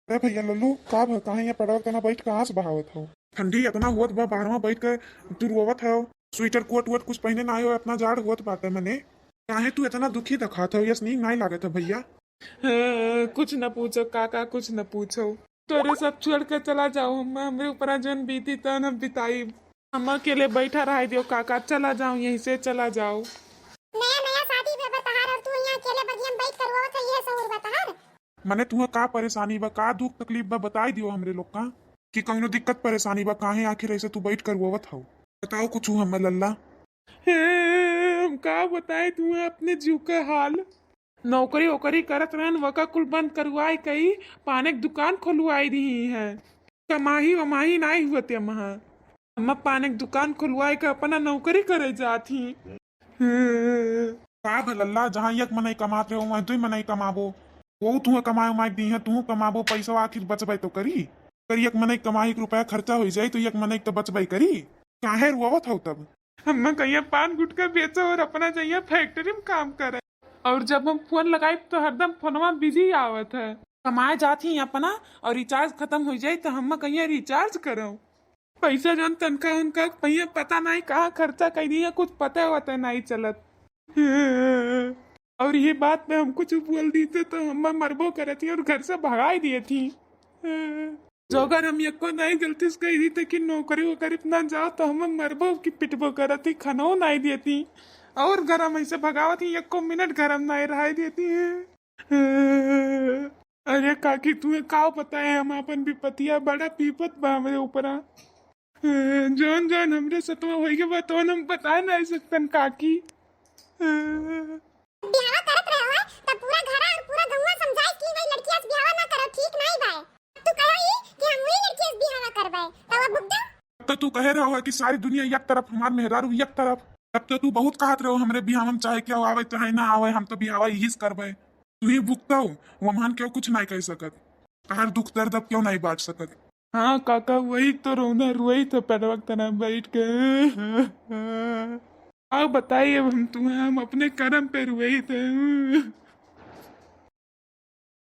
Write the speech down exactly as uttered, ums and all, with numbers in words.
अरे भैया लल्लू, का भ-, काहे यहाँ पेड़वा के तना बैठ के आँस बहावत हो? ठंडी इतना होत बा, बाहरवा बैठ के तू रोवत हो। स्वेटर कोट वोट कुछ पहने ना हो, इतना जाड़ होत बाटे मने। काहे तू इतना दुखी दिखात हो? यस नीक नाई लागत हो भैया। हाँ, कुछ न पूछो काका, कुछ न पूछो। तोरे सब छोड़ के चला जाओ, हम, हमरे ऊपरा जौन बीती तौन हम बिताई। हम अकेले बैठा रह दियो काका, चला जाओ, यहीं से चला जाओ। नया नया शादी बे बा तहार और तू यहाँ अकेले बगिया में बैठ कर रोवत है, ये सहूर बा तहार? मने तुहे का परेशानी बा, का दुख तकलीफ बा, बताई दियो हमरे लोग का कि कौनो दिक्कत परेशानी बा, काहे आखिर ऐसे तू बैठ कर रोवत हो? बताओ कुछ हमें लल्ला। हे, हम का बताई तुहे अपने जीव के हाल। नौकरी ओकरी करत रहन, वका कुल बंद करवाई कई, पाने के दुकान खोलवाई रही है। कमाही वमाही नाई हुआ ते महा। अम्मा पाने के दुकान खुलवाए के अपना नौकरी करे जात ही। का भे लल्ला, जहाँ एक मनई कमात रहे, वहीं दुई मनई कमाबो। वो तुहे कमाए उमाए दी है, तू कमाबो, पैसा आखिर बचबे तो करी। अगर एक मनई कमाई के रुपया खर्चा हो जाई तो एक मनई तो बचबे करी। काहे रुआवत हो तब? अम्मा कहिया पान गुटखा बेचो और अपना जइया फैक्ट्री में काम करे। और जब हम फोन लगाई तो हरदम फोनवा बिजी आवत है। कमाए जात ही अपना और रिचार्ज खत्म हो जाई तो हम कहिया रिचार्ज करो। पैसा जौन तनखा उनका पहिया पता नहीं कहाँ खर्चा कर दिया, कुछ पता वता नहीं चलत। और ये बात में हम कुछ बोल दी थे तो हम मरबो करत ही और घर से भगाई दिए थी। जो अगर हम यक्को नहीं गलती से कह दी थे कि नौकरी वोकरी पे ना जाओ तो हम मरबो की पिटबो करत ही, खानो नहीं दिए थी। और घर हम ऐसे भगावत ही, यक्को मिनट घर हम नहीं रह दिए थी। अरे काकी, तुहे का बताए, हम आपन विपतिया, बड़ा विपत बा हमरे ऊपरा। जौन जौन हमरे सतवा होई के बा, तौन हम बताए नहीं सकतन काकी। बियाह करत रहे हो, तब पूरा घरा और पूरा गौवा समझाइस कि भाई लड़किया से बियाह ना करो, ठीक नहीं बा। तू कहो ही कि हम वही लड़किया से बियाह करबे, तब अब भुगतो। तो तू कहे रहो कि सारी दुनिया एक तरफ, हमार मेहरारू एक तरफ। तब तो तू बहुत कहत रहो हमरे बियाह में चाहे क्या आवे चाहे ना आवे, हम तो बियाह यही से करबे। तू ही भुगतो, वो मान क्यों कुछ नहीं कह सकत। तहार दुख दर्द अब क्यों नहीं बांट सकत। हाँ काका, वही तो रोना रोई तो पेटवा के तना बैठ के। अब बताइए अब हम तुम्हें, हम अपने कर्म पे रोई थे।